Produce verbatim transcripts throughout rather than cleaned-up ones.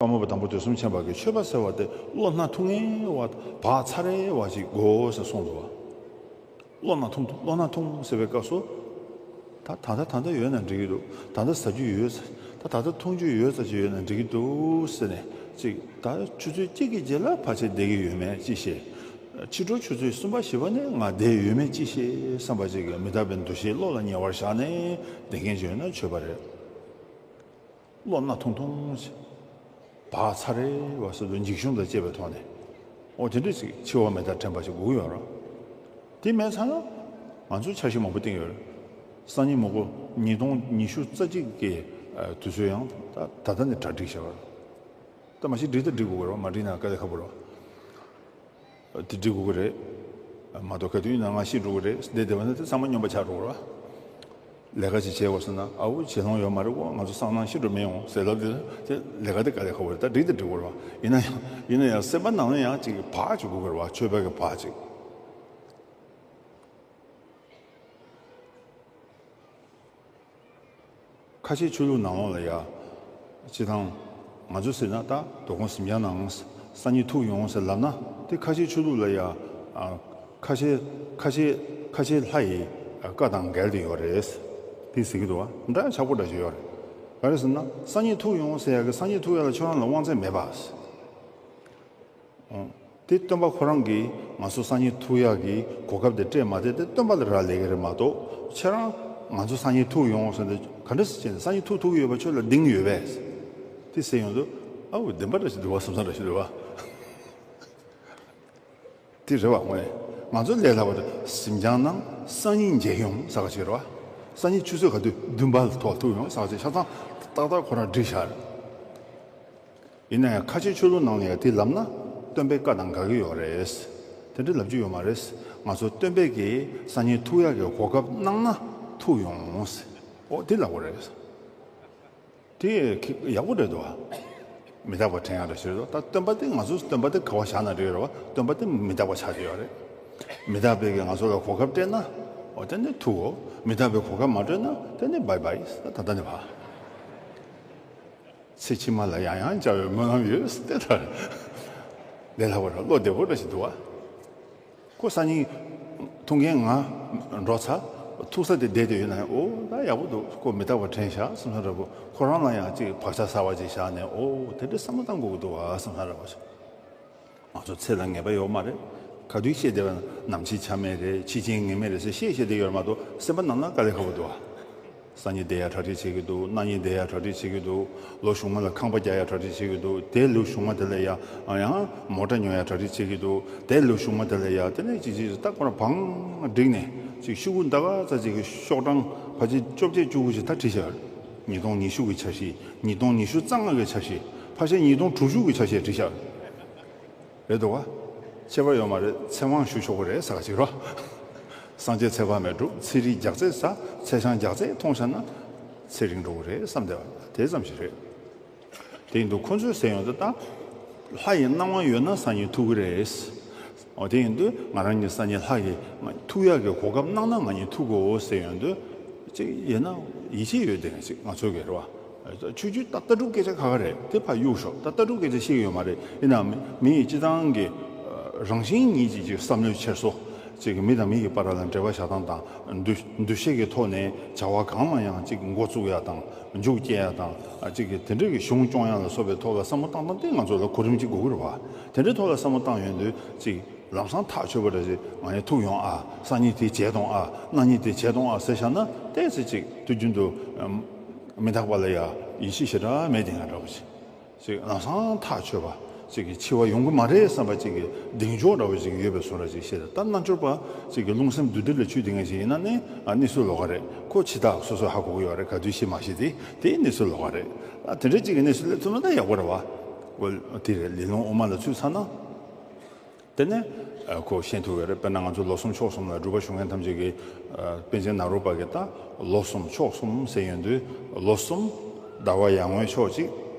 ཀརྨ་པ་དང་པོ་དུས་གསུམ་མཁྱེན་པ་གིས་མཆོད་པ་ཟེར་བ་དེ་བློ་སྣ་ཐུང་ངེ་བ་བག་ཚ་རེ་བ་ཞིག་དགོས་ཟེར་གསུངས་འདུག་བ། བློ་སྣ་ཐུང་ཐུང་བློ་སྣ་ཐུང་ཟེར་བའི་སྐབས་སུ། ད་ད་ལྟ་ད་ལྟ་ཡོད་ན་འགྲིག་གི་འདུག་ད་ལྟ་ཟ་རྒྱུ་ཡོད་ད་ད་ལྟ་འཐུང་རྒྱུ་ཡོད་ཙམ་ཅིག་ཡོད་ན་འགྲིག་གི་འདུག་ཟེར་ནས་ཅིག་ད་ཆུ་ཚོད་གཅིག་གི་རྗེས་ལ་ཕལ་ཆེར་བསྡད་ཀྱི་ཡོད་མེད་ཅི་ཤེས། ཕྱི་དྲོ་ཆུ་ཚོད་གསུམ་པ་བཞི་པ་ནས་ང་བསྡད་ཡོད་མེད་ཅི་ཤེས་བསམ་པ་ཅིག་གིས་མི་རྟག་པའི་འདུ་ཤེས་བློ་ལ་ཉེ་བར་བཞག་ནས་བསྡད་མཁན་ཅིག་ཡོད་ན་མཆོད་པ་རེད། བློ་སྣ་ཐུང་ཐུང་ཞིག་བག་ཚ་རེ་བ་སོགས་དུ་འཇིགས་ཞུམ་དང་བཅས་པའི་ཐོག་ནས། འོ་དེ་འདྲ་ཞིག་འཆི་བ་མི་རྟག་དྲན་པ་ཞིག་དགོས་ཀྱི་ཡོད་རེད། དེ་མེད་ཚར་ན། ང་ཚོས་འཆར་གཞི་མང་པོ་བཏིང་ཡོད་རེད། སང་ཉིན་མ་གོ་ཉིས་སྟོང་ཉི་ཤུ་རྩ་གཅིག་གི་དུས་ཚོད་ཡང་ད་ད་ལྟ་ནས་གྲ་སྒྲིག་བྱས་པ་རེད། ད་མ་གཞི་སྒྲིག་ད་སྒྲིག་དགོས་ཀྱི་རེད་བ། མ་སྒྲིག་ན་དཀའ་ལས་ཁག་པོ་རེད་བ། དེ་སྒྲིག་དགོས་ཀྱི་རེད། མ་གཏོགས་ག་དུས་ཡིན་ན་ང་ཤི་འགྲོ་གི་རེད་བསྡད་བསྡད་པ་ན་དེ་ཚང་མ་སྨྱོན་པ་ཆགས་འགྲོ་གི་རེད་བ། ལས་ཀ་ཅིག་བྱེད་དགོས་ཟེར་ན་ཨ་འུ་བྱེད་ལོང་ཡོད་མ་རེད་གོ། ང་ཚོ་སང་ནང་ཤི་འགྲོ་མི་ཡོང་ཟེར་ལབ་དེ་དེ་ལས་ཀ་དེ་དཀའ་ལས་ཁག་པོ་རེད། ད་སྒྲིག་དེ་སྒྲིག་དགོས་རེད་བ། ཡིན་ན་ཡང་ཡིན་ན་ཡང་སེམས་པ་ནང་ལ་ཡང་ཅིག་བག་ཅིག་དགོས་ཀྱི་རེད་བ། མཆོད་པའི་གི་བག་ཅིག་ཁ་ཆེ་ཆོས་ལུགས་ནང་ལོགས་ལ་ཡ། སྤྱི་བཏང་། ང་ཚོ་ཟེར་ན་ད་དོ་དགོང་གཟིམ་འཇག་ནང་སང་ཉིན་ཐུག་ཡོང་ཟེར་ལབ་ན་དེ་ཁ་ཆེ་ཆོས་ལུགས་ལ་ཡ། ཨ། ཁ་ཆེ་ཁ་ཆེ་ཁ་ཆེ་ལྷ་ཡི་བཀའ་དང་འགལ་ཏེ་ཡོད་རེད། དེ་ཟེར་གྱི་འདུག་བ། འདྲ་ཆགས་པོ་འདྲ་ཞིག་ཡོད་རེད། ག་རེ་ཟེར་ན་སང་ཉིན་ཐུག་ཡོང་ཟེར་ཡ་གི་སང་ཉིན་ཐུག་ཡ་ལ་ཁྱོད་རང་ལ་དབང་ཚད་མེད་པ། དེ་སྟོན་པ་ཁོ་རང་གིས་ང་ཚོ་སང་ཉིན་ཐུག་ཡག་གི་གོ་སྐབས་དེ་སྤྲད་མ་སྤྲད་དེ་སྟོན་པ་ལ་རག་ལས་ཀྱི་རེད་མ་གཏོགས་ཁྱེད་རང་ང་ཚོ་སང་ཉིན་ཐུག་ཡོང་ཟེར་ནས་ག་འདྲ་ཟེར་བྱས་ནས་སང་ཉིན་ཐུག་ཐུག་ཡོད་པ་ཁྱོད་ལ་གདེང་ཡོད་པས། དེ་ཟེར་ཡོང་དུས་ཨ་འུ་བདེན་པ་འདྲ་ཞིག་འདུག་བ། བསམ་ས་འདྲ་ཞིག་འདུག་བ། དེ་རེད་བ། དངོས་གནས་ང་ཚོ་ལས་སླ་བ་དེ་གཟིམ་འཇག་ནང་སང་ཉིན་མཇལ་ཡོང་ཟེར་ག་ཅིག་རེད་བ། སང་ཉིན་ཆུ་ཚོད་ག་དུས་བདུན་པ་ལ་ཐོག་ཐུག་ཡོང་ཟེར་ག་ཅིག་ཆ་ཚང་ཏག་ཏག་ཁོ་རང་བསྒྲིགས་བཞག་རེད། ཡིན་ན་ཡང་ཁ་ཆེ་ཆོས་ལུགས་ནང་ནས་ཡང་དེ་ལབ་ན་སྟོན་པའི་བཀའ་དང་འགལ་གྱི་ཡོད་རེད། དེ་འདྲ་ལབ་རྒྱུ་ཡོད་མ་རེད། ང་ཚོ་སྟོན་པས་ཀྱིས་སང་ཉིན་ཐུག་ཡག་གི་གོ་སྐབས་གནང་ན་ཐུག་ཡོང་། འོ་དེ་ལབ་དགོས་རེད། དེ་ཡག་པོ་རེད་འདུག་བ། མི་རྟག་པ་དྲན་ཡག་འདྲ་ཞིག་རེད་འདུག་ད་སྟོན་པ་དེ་ང་ཚོ་སྟོན་པ་དེ་ག་བ་བཞག་ན་འགྲིག་རེད་བ། སྟོན་པ་དེ་མི་རྟག་པ་ཆགས་ཀྱི་ཡོད་རེད། མི་རྟག་པས་ཀྱིས་ང་ཚོ་ལ་གོ་སྐབས་སྤྲད་ན། འོ་དེ་ནས་ཐུག་འོ། མི་རྟག་པས་གོ་སྐབས་མ་སྤྲད་ན་དེ་ནས་བྷའི་བྷའི། ད་ལྟ་ནས་ཕར། ཚེ་ཕྱི་མ་ལ་ཡང་ཡང་བཅར་བའི་སྨོན་ལམ་ཡོད་ཟེར་ཏེ་ད། ལས་སླ་བོ་ར་བློ་བདེ་བོ་འདྲ་ཞིག་འདུག་བ། ཁོ་སང་ཉིན་ཐུག་མཁན་ང་འགྲོ་ཚར། ཐུག་ས་དེ་བསྡད་དེ་ཡོད་ན་ཡང་ཨོ་ད་ཡག་པོ་འདུག་ཁོ་མི་རྟག་པ་དྲན་བཞག་བསམ་ས་འདྲ་པོ། ཁོ་རང་ལ་ཡང་ཅིག་བག་ཆགས་གསར་བ་ཅིག་བཞག་ནས་ཨོ་དེ་འདྲ་བསམ་བློ་བཏང་དགོས་ཀྱི་འདུག་བ་བསམ་ས་འདྲ་པོ་ཞིག་ང་ཚོ་ཚེ་ལ་ངེས་པ་ཡོད་མ་རེད། ག་དུས་བཤད་བསྡད་པ་ན་ནམ་འཆི་ཆ་མེད་རེད། འཆི་རྐྱེན་ངེས་མེད་རེད་ཟེར་བཤད་བཤད་བསྡད་ཡོད་རེད་མ་གཏོགས་སེམས་པ་ནང་ན་དཀའ་ལས་ཁག་པོ་འདུག་ཨ། སང་ཉིན་བསྡད་ཡ་གྲ་སྒྲིག་བྱེད་ཀྱི་འདུག་གནངས་ཉིན་བསྡད་ཡ་གྲ་སྒྲིག་བྱེད་ཀྱི་འདུག་ལོ་གཞུག་མ་ལ་ཁང་པ་རྒྱག་ཡ་གྲ་སྒྲིག་བྱེད་ཀྱི་འདུག་དེ་ལོ་གཞུག་མ་དེ་ལ་ཡ་ཡང་མོ་ཊ་ཉོ་ཡ་གྲ་སྒྲིག་བྱེད་ཀྱི་འདུག་དེ་ལོ་གཞུག་མ་དེ་ལ་ཡ་དེ་ནས་ཅིག་ཅིག་ད་ཁོ་རང་བང་བསྒྲིགས་ནས་ཅིག་ཤོག་གུ་འདར་ག་ཙམ་ཅིག་གི་ཤོག་གྲངས་ཕལ་ཆེར་བཅོ་བརྒྱད་བཅུ་དགུ་ཞིག་ད་བྲིས་བཞག་ཡོད། ཉིས་སྟོང་ཉི་ཤུ་གི་འཆར་གཞི། ཉིས་སྟོང་ཉི་ཤུ་རྩ་ལྔ་གི་འཆར་གཞི། ཕལ་ཆེར་ཉིས་སྟོང་དྲུག་ཅུ་གི་འཆར་གཞི་བྲིས་བཞག་ཡོད། རེད་འདུག་བ། ཁྱད་པར་ཡོད་མ་རེད། ཚེ་དབང་ཞུ་ཆོག་གི་རེད་ཟེར་ག་ཅིག་རོ། སངས་རྒྱས་ཚེ་དཔག་མེད་འགྲུབ། ཚེ་རིལ་རྒྱགས་ཚད་ཟ། ཚེ་ཆང་རྒྱགས་ཚད་འཐུང་བཞག་ན། ཚེ་རིང་འགྲོ་གི་རེད་བསམ་བསྡད་པ་དེ་ཙམ་ཞིག་རེད། དེ་ཡིན་དུས་ཁོ་ཚོས་ཟེར་ཡོང་དུས་ད། ལྷ་ཡི་སྣང་བ་ཡོད་ན་སང་ཉིན་ཐུག་གི་རེད། འོ་དེ་ཡིན་དུས་ང་རང་གཉིས་སང་ཉིན་ལྷ་ཡི་ཐུག་ཡག་གི་གོ་སྐབས་གནང་ན་ང་གཉིས་ཐུག་གོ་ཟེར་ཡོང་དུས། ཅིག་ཡིན་ན་ཡིད་ཆེས་ཡོད་དེ་ཅིག་ང་ཚོ་གི་རེད་བ། ཆོས་བརྒྱུད་ད་ལྟ་གྲུབ་སྐད་ཆ་ཁ་ཁ་རེད། དེ་ཕར་གཡུག་ཞོག་ད་ལྟ་གྲུབ་སྐད་ཆ་བཤད་ཀྱི་ཡོད་མ་རེད། ཡིན་ནའང་མི་མི་ཡི་སྤྱི་བཏང་གི་རང་བཞིན་ཉིད་ཀྱི་ཅིག་བསམ་བློའི་འཁྱེར་སོ། ཅིག་མི་དང་མི་ཡི་བར་ལ་འབྲེལ་བ་བྱ་སྟངས་དང་འདུ་འདུ་ཤེས་ཀྱི་ཐོག་ནས་བྱ་བ་གང་ལ་ཡང་ཅིག་འགོ་བཙུགས་ཡ་དང་མཇུག་སྐྱེལ་ཡ་དང་ཅིག་གི་དེ་འདྲ་གི་གཞུང་སྐྱོང་ཡ་ལ་སོགས་པའི་ཐོག་ལ་བསམ་བློ་བཏང་སྟངས་དེ་ང་ཚོ་ལ་གོ་རིམ་ཅིག་དགོས་ཀྱི་རེད་བ། དེ་འདྲའི་ཐོག་ལ་བསམ་བློ་བཏང་ཡོང་དུས་ཅིག་ལམ་སང་ཐག་ཆོད་པ་འདྲ་ཞིག་ང་ནི་ཐུག་ཡོང་ཨ། སང་ཉིན་དེ་བྱས་གཏོང་ཨ། གནངས་ཉིན་དེ་བྱས་གཏོང་ཨ་ཟེར་བཞག་ན་ཏོག་ཙམ་ཅིག་དུས་རྒྱུན་དུ་མི་རྟག་པ་ལ་ཡ་ཡིད་ཆེས་ཞེ་དྲག་མེད་དེ་ང་འདྲ་བོ་ཅིག་ཅིག་ལམ་སང་ཐག་ཆོད་པ་ཅིག་གི་འཆི་བ་ཡོང་གི་མ་རེད་བསམ་པ་ཅིག་གི་གདེང་འཇོག་འདྲ་བོ་ཅིག་ཡོད་པའི་བཟོ་འདྲ་ཅིག་བཤད། ད་རྣལ་འབྱོར་པ་ཅིག་གི་རླུང་སེམས་འདུས་འདྲིལ་ལ་ཆུད་དེ་ངེས་ཤིག་ཡིན་ན་ནི་གནས་ཚུལ་ལོགས་ཀ་རེད། ཁོ་འཆི་རྟགས་སོ་སོ་ཧ་གོ་གི་ཡོད་རེད། ག་དུས་ཤི་མ་ཤི་དེ་དེའི་གནས་ཚུལ་ལོགས་ཀ་རེད། ད་དེ་འདྲ་ཅིག་གི་གནས་ཚུལ་སླེབས་ཐུབ་ན་ད་ཡག་པོ་རེད་བ། འོ་དེ་རེད། ལས་རླུང་དབུ་མ་ལ་ཚུད་ཚར་ན། དེ་ནས་ཁོ་ཤེས་ཐུབ་ཡོད་རེད། དཔེར་ན་ང་ཚོ་ལོ་གསུམ་ཕྱོགས་གསུམ་ལ་སྒྲུབ་པ་ཞུ་མཁན་ཐམས་ཅད་ཀྱིས་པཎ་ཆེན་ནཱ་རོ་པ་གིས་ད་ལོ་གསུམ་ཕྱོགས་གསུམ་ཟེར་ཡོང་དུས་ལོ་གསུམ་ཟླ་བ་ཡར་ངོའི་ཕྱོགས་གཅིག་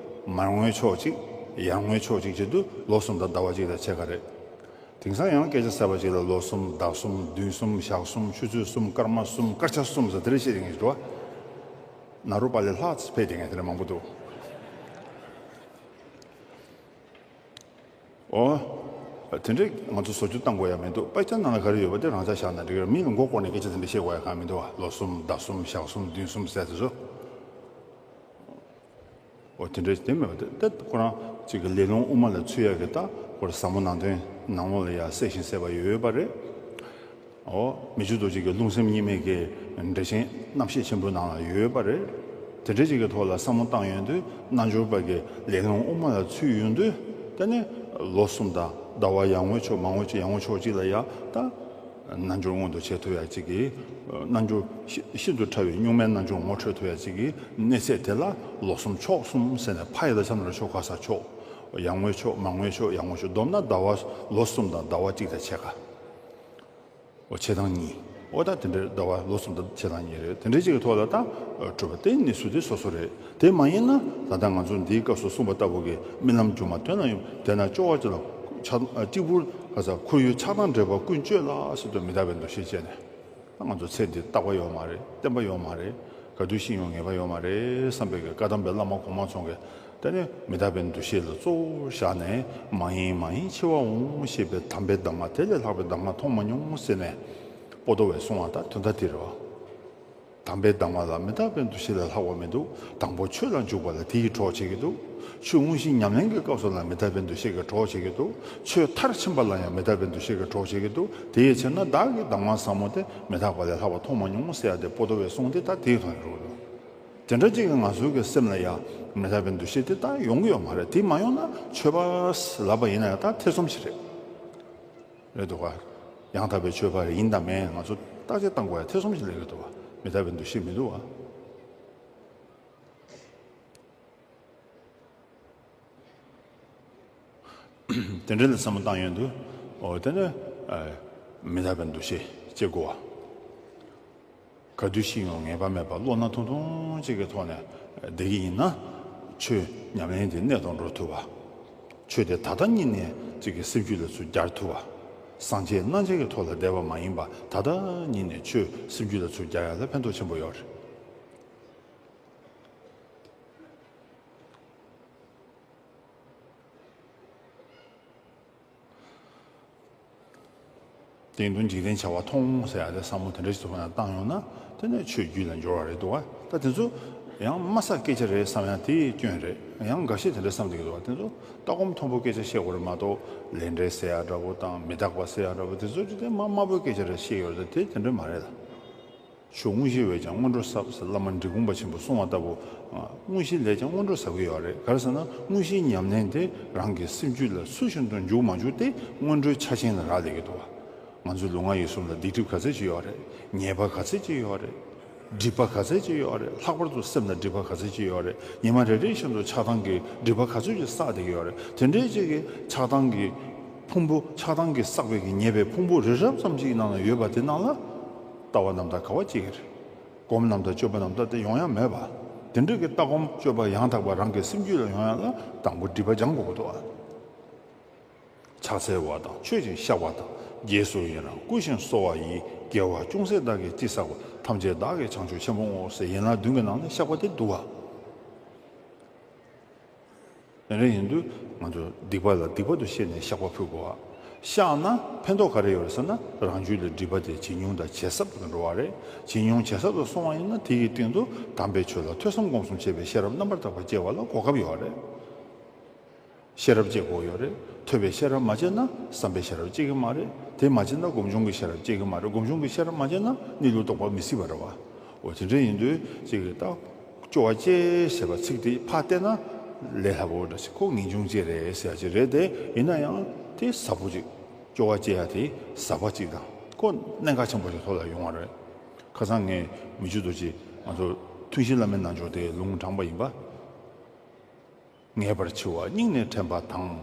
མར་ངོའི་ཕྱོགས་གཅིག་ཡར་ངོའི་ཕྱོགས་གཅིག་བྱེད་དུས་ལོ་གསུམ་དང་ཟླ་བ་གཅིག་དང་ཕྱེད་ཀ་རེད། དེང་སང་ཡང་སྐད་ཆ་གསར་པ་ཅིག་ལ་ལོ་གསུམ་ཟླ་གསུམ་བདུན་གསུམ་ཞག་གསུམ་ཆུ་ཚོད་གསུམ་སྐར་མ་གསུམ་སྐར་ཆ་གསུམ་ཟེར་དེ་འདྲ་བཤད་དེ་ངས་འགྲོ། ནཱ་རོ་པ་ལས་ལྷག་ཕེབས་དེ་ངས་དེ་འདྲ་མང་པོ་འདུག་ཨོ། དེ་འདྲས་ང་ཚོ་བཟོ་བཅོས་བཏང་དགོས་ཡ་མི་འདུག་དཔེ་ཆ་ནང་ལ་ག་རེ་ཡོད་པ་དེ་རང་ཅག་བཞག་ན་འགྲིག་གི་རེད། མི་ལ་མགོ་སྐོར་ནས་སྐད་ཆ་དེ་འདྲ་བཤད་དགོས་ཡ་གང་མི་འདུག་བ། ལོ་གསུམ་ཟླ་གསུམ་ཞག་གསུམ་བདུན་གསུམ་ཟེར་དེ་ཚོ། ཨོ་དེ་འདྲས་དེ་མེད་པ་དེ་ད་ཁོ་རང་གཅིག་གི་ལས་རླུང་དབུ་མ་ལ་ཚུད་ཡ་གི་ད་ཁོ་རང་ཟབ་མོ་ནང་དོན་ནང་ལོགས་ལ་ཡ་གསལ་ཞིང་གསལ་བ་ཡོད་པ་རེད། ཨོ། མི་ཆོས་རྡོ་རྗེ་གི་རླུང་སེམས་གཉིས་མེད་ཀྱི་འགྲེལ་ཆེན་རྣམ་བཤད་ཆེན་པོའི་ནང་ལ་ཡོད་པ་རེད། དེ་འདྲ་ཅིག་གི་ཐོག་ལ་བསམ་བློ་བཏང་ཡོང་དུས་རྣལ་འབྱོར་པ་གི་ལས་རླུང་དབུ་མ་ལ་ཚུད་ཡོང་དུས་དེ་ནི་ལོ་གསུམ་དང་ཟླ་བ་ཡར་ངོའི་ཕྱོགས་མར་ངོའི་ཕྱོགས་ཡར་ངོའི་ཕྱོགས་གཅིག་ལ་ཡ་ད་རྣལ་འབྱོར་མངོན་དུ་བྱེད་ཐུབ་ཡ་གཅིག་གི་རྣལ་འབྱོར་ཤི་ཤིན་ཏུ་ཕྲ་བའི་གཉུག་མའི་རྣལ་འབྱོར་ངོ་འཕྲོད་ཐུབ་ཡ་གཅིག་གི་གནས་ཚད་དེ་ལ་ལོ་གསུམ་ཕྱོགས་གསུམ་ཟེར་ནས་ཕ་ཡི་ལ་ཆ་ན་ར་ཕྱོགས་ག་ས་ཕྱོགས་ཡར་ངོའི་ཕྱོགས་མར་ངོའི་ཕྱོགས་ཡར་ངོའི་ཕྱོགས་བསྡོམས་ན་ཟླ་བ་ལོ་གསུམ་དང་ཟླ་བ་གཅིག་དང་ཕྱེད་ཀ། འོ་ཕྱེད་དང་གཉིས། འོ་ད་དེ་འདྲའི་ཟླ་བ་ལོ་གསུམ་དང་ཕྱེད་དང་གཉིས་རེད། དེ་འདྲའི་ཅིག་གི་ཐོག་ལ་ད་གྲུབ་པ་དེ་གནས་ཚུལ་དེ་སོ་སོ་རེད། དེ་མ་ཡིན་ན་ད་ལྟ་ང་ཚོ་འདིའི་སྐབས་སུ་གསུངས་པ་ལྟ་བུ་གི་རྨི་ལམ་སྒྱུ་མ་དོན་ལ་ཡོང་དེ་ན་སྐྱོ་བ་ཅིག་ལ་ཆགས་སྤྲིག་ཕུང་ག་ས་ཁོར་ཡུག་ཆགས་སྡང་འདྲེས་པ་ཀུན་སྤྱོད་ལ་ཟེར་དུས་མི་རྟག་པའི་འདུ་ཤེས་བྱས་ནས། ང་ཚོ་ཚེ་འདི་རྟག་པ་ཡོད་མ་རེད། བརྟན་པ་ཡོད་མ་རེད། ག་དུས་ཤི་ཡོང་ངེས་པ་ཡོད་མ་རེད་བསམ་པའི་གི་བཀའ་གདམས་པའི་བླ་མ་གོང་མ་ཚོ་གིས་དེ་ནི་མི་རྟག་པའི་འདུ་ཤེས་ལ་གཙོ་བོ་བཞག་ནས་མ་ཡེངས་མ་ཡེངས་འཆི་བ་འོང་ཞེས་པའི་དམ་པའི་གདམས་ངག་དེ་ལས་ལྷག་པའི་གདམས་ངག་མཐོང་མ་མྱོང་ཟེར་ནས་པོ་ཏོ་བས་གསུངས་པ་ལྟར་དོན་དག་དེ་རེད་བ། དམ་པའི་གདམས་ངག་ལ་མི་རྟག་པའི་འདུ་ཤེས་ལས་ལྷག་པ་མི་འདུག་དང་པོ་ཆོས་ལ་འཇུག་པ་ལ་དེ་ཡིས་གྲོགས་བྱེད་ཀྱི་འདུག་ཆོས་དངོས་གཞི་ཉམས་ལེན་གྱི་སྐབས་སུ་ལ་མི་རྟག་པའི་འདུ་ཤེས་ཀྱིས་གྲོགས་བྱེད་ཀྱི་འདུག་ཆོས་མཐར་ཕྱིན་པ་ལ་ཡང་མི་རྟག་པའི་འདུ་ཤེས་ཀྱིས་གྲོགས་བྱེད་ཀྱི་འདུག་དེའི་ཕྱིར་ན་བདག་གིས་གདམས་ངག་ཟབ་མོ་སྟེ་མི་རྟག་པ་ལས་ལྷག་པ་མཐོང་མ་མྱོང་ཟེར་ཡ་དེ་པོ་ཏོ་བས་གསུངས་ཏེ་ད་དེའི་དོན་ཡིན་རུང་། དེ་འདྲ་ཅིག་གིས་ང་ཚོའི་གི་སེམས་ལ་ཡང་མི་རྟག་པའི་འདུ་ཤེས་དེ་ད་ཡོང་གི་ཡོད་མ་རེད། དེ་མ་ཡོང་ན་ཆོས་པ་ལབ་པ་ཡིན་ན་ཡང་ད་ཐེ་ཚོམ་ཞིག་རེད། རེད་འདུག་ག་ཡང་དག་པའི་ཆོས་པ་རེད་ཡིན་དང་མིན་ང་ཚོ་བརྟག་དཔྱད་བཏང་དགོས་ཡ་ཐེ་ཚོམ་ཞིག་སླེབས་ཀྱི་འདུག་བ། མི་རྟག་པའི་འདུ་ཤེས་མི་འདུག་བ། དེ་འདྲ་ལ་བསམ་བློ་བཏང་ཡོང་དུས་ཨོ་དེ་ནི་ཨ་མི་རྟག་པའི་འདུ་ཤེས་སྐྱེ་དགོས་བ། ག་དུས་ཤི་ཡང་ངེས་པ་མེད་པར་བློ་སྣ་ཐུང་ཐུང་གཅིག་གི་ཐོག་ནས་བསྡད་ཀྱི་ཡིན་ན་ཆོས་ཉམས་ལེན་དེ་གནད་དུ་འགྲོ་ཐུབ་པ། ཆོས་དེ་ད་ལྟ་ཉིད་ནས་གཅིག་གི་སེམས་རྒྱུད་ལ་ཚུར་སྦྱར་ཐུབ་པ། སངས་རྒྱས་རྣམ་འབྱེད་ཀྱི་ཐོག་ལ་བསྡད་པ་མ་ཡིན་པར་ད་ལྟ་ཉིད་ནས་ཆོས་སེམས་རྒྱུད་ལ་ཚུར་སྦྱར་ཡ་ལ་ཕན་ཐོགས་ཆེན་པོ་ཡོད་རེད། དེ་ཡིན་དུས་འཇིག་རྟེན་བྱ་བ་མཐོང་ཟེར་ཡ་དེ་བསམ་བློ་དེ་འདྲ་ཞིག་ཐུབ་པ་ན་བཏང་ཡོང་ན་དེ་ནས་ཆོས་རྒྱུད་ལ་འབྱོར་བ་རེད་འདུག་བ། ད་དེ་ཚོ་ཡང་དམའ་ས་སྐད་ཆ་རེད་བསམ་ཡ་དེ་སྐྱོན་རེད། ཡང་འགའ་ཤས་དེ་འདྲ་བསམ་བསྡད་ཀྱི་འདུག་བ། དེ་ཚོ་ལྟ་སྒོམ་མཐོན་པོ་སྐད་ཆ་བཤད་དགོས་རེད་མ་གཏོགས་ལས་འབྲས་ཟེར་ཡ་འདྲ་པོ་དང་མི་རྟག་པ་ཟེར་ཡ་འདྲ་པོ་དེ་ཚོ་ཅི་སྟེ་དམའ་དམའ་པོའི་སྐད་ཆ་རེ་བཤད་ཡོད་རེད། དེ་དེ་འདྲ་མ་རེད་ལ། ཆོས་དངོས་གཞི་བས་ཀྱང་སྔོན་འགྲོ་ཟབ་ཟེར་བླ་མ་འབྲི་གུང་པ་ཆེན་པོས་གསུངས་པ་ལྟ་བུ། དངོས་གཞི་ལས་ཀྱང་སྔོན་འགྲོ་ཟབ་ཀྱི་ཡོད་རེད། ག་རེ་ཟེར་ན་དངོས་གཞིའི་ཉམས་ལེན་དེ་རང་གི་སེམས་རྒྱུད་ལ་ཚུལ་བཞིན་དུ་འཇུག་མ་འཇུག་དེ་སྔོན་འགྲོའི་ཆ་རྐྱེན་ལ་རག་ལས་ཀྱི་འདུག་བ། ང་ཚོའི་ལུས་ངག་ཡིད་གསུམ་ལ་སྡིག་སྒྲིབ་ག་ཚད་ཅིག་ཡོད་རེད། ཉེས་པ་ག་ཚད་ཅིག་ཡོད་རེད། སྒྲིབ་པ་ག་ཚད་ཅིག་ཡོད་རེད། ལྷག་པར་དུ་སེམས་ལ་སྒྲིབ་པ་ག་ཚད་ཅིག་ཡོད་རེད། ཉི་མ་རེ་རེ་བཞིན་དུ་ཆགས་སྡང་གི་སྒྲིབ་པ་ག་ཚོད་ཅིག་བསགས་བསྡད་ཀྱི་ཡོད་རེད། དེ་འདྲའི་ཅིག་གི་ཆགས་སྡང་གི་ཕུང་པོ་ཆགས་སྡང་གིས་བསགས་པའི་གི་ཉེས་པའི་ཕུང་པོ་རི་རབ་ཙམ་ཅིག་ནང་ལ་ཡོད་པ་དེ་ནང་ལ་ལྟ་བ་རྣམ་དག་ག་བ་སྐྱེ་གི་རེད། སྒོམ་རྣམ་དག་སྤྱོད་པ་རྣམ་དག་དེ་ཡོང་ཡ་མེད་པ། དེ་འདྲ་གི་ལྟ་སྒོམ་སྤྱོད་པ་ཡང་དག་པ་རང་གི་སེམས་རྒྱུད་ལ་ཡོང་ཡ་ལ་དང་པོ་སྒྲིབ་པ་སྦྱང་དགོས་ཀྱི་འདུག་ཨ། ཕྱག་འཚལ་བ་དང་མཆོད་ཅིང་བཤགས་པ་དང་། རྗེས་སུ་ཡི་རང་བསྐུལ་ཞིང་གསོལ་བ་ཡི། དགེ་བ་ཅུང་ཟད་བདག་གིས་ཅི་བསགས་པ། ཐམས་ཅད་བདག་གིས་བྱང་ཆུབ་ཆེན་པོར་བསྔོ། ཟེར་ཡན་ལག་བདུན་གྱི་ནང་ནས་བཤགས་པ་དེ་འདུག་ཨ། དེ་འདྲ་ཡིན་དུས་ང་ཚོ་སྡིག་པ་ལ་སྡིག་པ་དུ་ཤེས་ནས་བཤགས་པ་ཕུལ་དགོས་པ། བཤགས་ན་ཕན་ཐོགས་ག་རེ་ཡོད་རེད་ཟེར་ན་རང་རྒྱུད་ལ་སྒྲིབ་པ་དེ་ཇེ་ཉུང་དང་ཇེ་ཟབ་ཏུ་འགྲོ་བ་རེད། ཇེ་ཉུང་ཇེ་ཟབ་ཏུ་སོང་བ་ཡིན་ན་དེ་ཡི་སྟེང་དུ་དམ་པའི་ཆོས་ལ་ཐོས་བསམ་སྒོམ་གསུམ་བྱེད་པའི་ཤེས་རབ་རྣམ་པར་དག་པ་སྐྱེ་བ་ལ་གོ་སྐབས་ཡོད་རེད། ཤེས་རབ་སྐྱེ་དགོས་ཡོད་རེད། ཐོས་པའི་ཤེས་རབ་མ་སྐྱེས་ན་བསམ་པའི་ཤེས་རབ་སྐྱེ་གི་མ་རེད། དེ་མ་སྐྱེས་ན་སྒོམ་བྱུང་གི་ཤེས་རབ་སྐྱེ་གི་མ་རེད། སྒོམ་བྱུང་གི་ཤེས་རབ་མ་སྐྱེས་ན་གནས་ལུགས་རྟོགས་པ་མི་སྲིད་པ་རེད་བ། འོ་དེ་འདྲ་ཡིན་དུས་ཅིག་གི་ད་སྐྱོ་བ་སྐྱེ་ཞེས་པ་ཚིག་དེ་ཕར་བལྟས་ན་ལས་སླ་པོ་འདྲ་ཞིག་ཁོ་ངེས་འབྱུང་ཅིག་རེད་ཟེར་ཡ་ཅིག་རེད་དེ། ཡིན་ན་ཡང་དེ་ཟབ་པོ་ཅིག་སྐྱོ་བ་སྐྱེ་ཡ་དེ་ཟབ་པ་ཅིག་དང་ཁོ་གནད་འགག་ཆེན་པོ་ཞིག་ཐོག་ལ་ཡོང་བ་རེད། ཁ་སང་ངས་མི་ཆོས་རྡོ་རྗེ་ང་ཚོ་ཐུན་བཞིའི་བླ་མའི་རྣལ་འབྱོར་དེ་ལུང་དྲངས་པ་ཡིན་པ། ངེས་པར་འཆི་བ་སྙིང་ནས་དྲན་པ་དང་།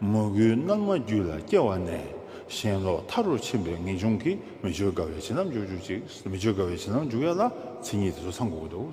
མོས་གུས་རྣལ་མ་རྒྱུད་ལ་སྐྱེ་བ་ནས། ཞེན་ལོག་མཐའ་རུ་ཕྱིན་པའི་ངེས་འབྱུང་གིས། མི་བསྐྱོད་དགའ་བའི་བྱིན་རླབས་འཇུག་འཇུག་ཅིག་མི་བསྐྱོད་དགའ་བའི་བྱིན་རླབས་འཇུག་ཡ་ལ་མཚན་ཉིད་དེ་ཚོ་ཚང་དགོས་ཀྱི་འདུག